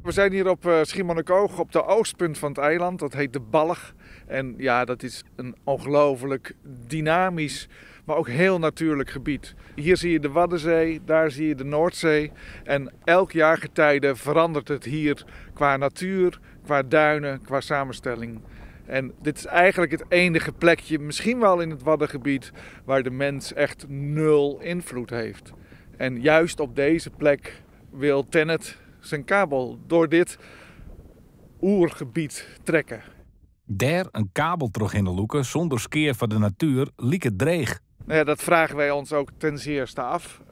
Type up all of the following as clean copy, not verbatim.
We zijn hier op Schiermonnikoog, op de oostpunt van het eiland. Dat heet de Balg. En ja, dat is een ongelooflijk dynamisch, maar ook heel natuurlijk gebied. Hier zie je de Waddenzee, daar zie je de Noordzee. En elk jaargetijde verandert het hier qua natuur, qua duinen, qua samenstelling. En dit is eigenlijk het enige plekje, misschien wel in het Waddengebied, waar de mens echt nul invloed heeft. En juist op deze plek wil Tennet zijn kabel door dit oergebied trekken. Dêr in kabel trochhinne lûke sûnder skea foar de natuer liket dreech. Nou ja, dat vragen wij ons ook ten zeerste af.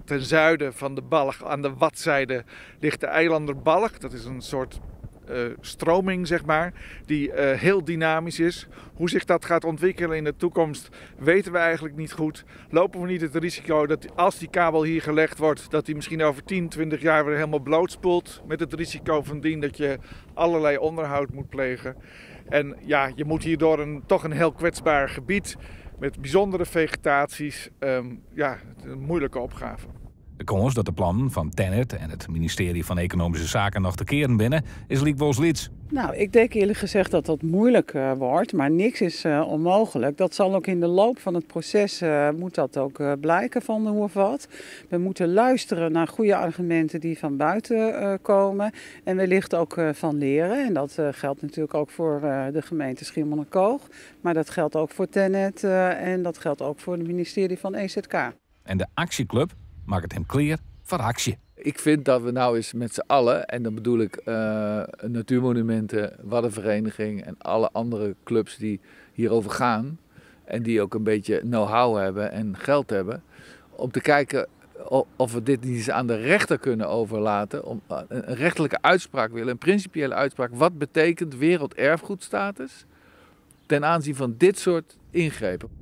Ten zuiden van de Balg, aan de Wadzijde, ligt de Eilanderbalg. Dat is een soort stroming, zeg maar, die heel dynamisch is. Hoe zich dat gaat ontwikkelen in de toekomst weten we eigenlijk niet goed. Lopen we niet het risico dat als die kabel hier gelegd wordt, dat die misschien over 10, 20 jaar weer helemaal blootspoelt, met het risico van dien dat je allerlei onderhoud moet plegen. En ja, je moet hierdoor toch een heel kwetsbaar gebied met bijzondere vegetaties. Ja, een moeilijke opgave. De kâns dat de plannen fan Tennet en it ministearje fan Ekonomyske Saken noch te kearen binne, is lykwols lyts. Nou, ik denk eerlijk gezegd dat dat moeilijk wordt, maar niks is onmogelijk. Dat zal ook in de loop van het proces moet dat ook blijken van hoe of wat. We moeten luisteren naar goede argumenten die van buiten komen en wellicht ook van leren. En dat geldt natuurlijk ook voor de gemeente Schiermonnikoog, maar dat geldt ook voor Tennet en dat geldt ook voor het ministerie van EZK. En de aksjeklup makket him klear foar aksje. Ik vind dat we nou eens met z'n allen, en dan bedoel ik Natuurmonumenten, Waddenvereniging en alle andere clubs die hierover gaan en die ook een beetje know-how hebben en geld hebben, om te kijken of we dit niet eens aan de rechter kunnen overlaten, om een rechterlijke uitspraak willen, een principiële uitspraak. Wat betekent werelderfgoedstatus ten aanzien van dit soort ingrepen?